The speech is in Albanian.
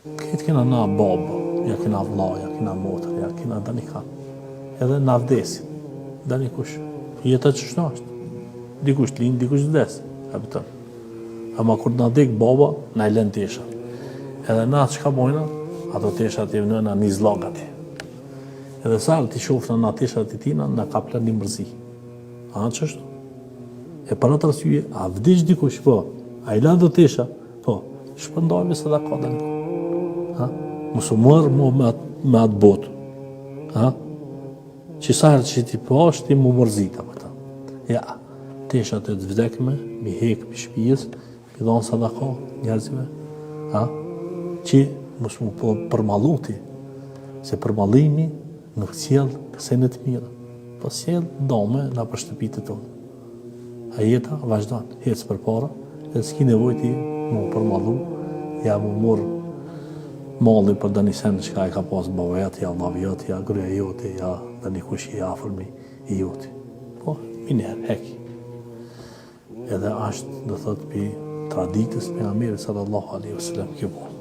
Krejt kena na babë, ja kena vlla, ja kena motër, ja kena dani kan. Edhe na vdesin. Dani kush. Jeta qështu është. Dikush lind, dikush vdes. A kupton. Ama kur na dek baba, na i lën teshat. Edhe na çka bojna, ato teshat i vnojna një zllak aty. Edhe sa herë t'i shofna na teshat e tina, na kaplon një mërzi. A qështu? E për atë arsye, a vdiq dikush, po, a i lan do tesha, Po, shpërndajme sadaka dhe një. Ha? Mos u marr mo me atë, me atë botë. Ha? Që sa herë që t'i pash, ti m'u mërzit, apo ta. Ja, teshat e të vdekme, m'i hek pi shpijës, m'i dhonë sadaka njerëzve. Ha? Që mos m'u po përmallu ti, se përmallimi nuk sjell sene të mira, po sjell dame nëpër shtëpitë tonë. A jeta vazhdon, hec përpara, edhe s'ki nevojë ti m'u përmallu, ja m'u marr malli për ndonjë sen çka e ka pas baba jot, ja vllavi jot, ja gruaja jote, ja ndonjë kush i afërmi i joti. Po, menjëherë, heki. Edhe ashtë, do thot, pi traditës pejgamberit sallallahu alaihi wasallam kjo punë.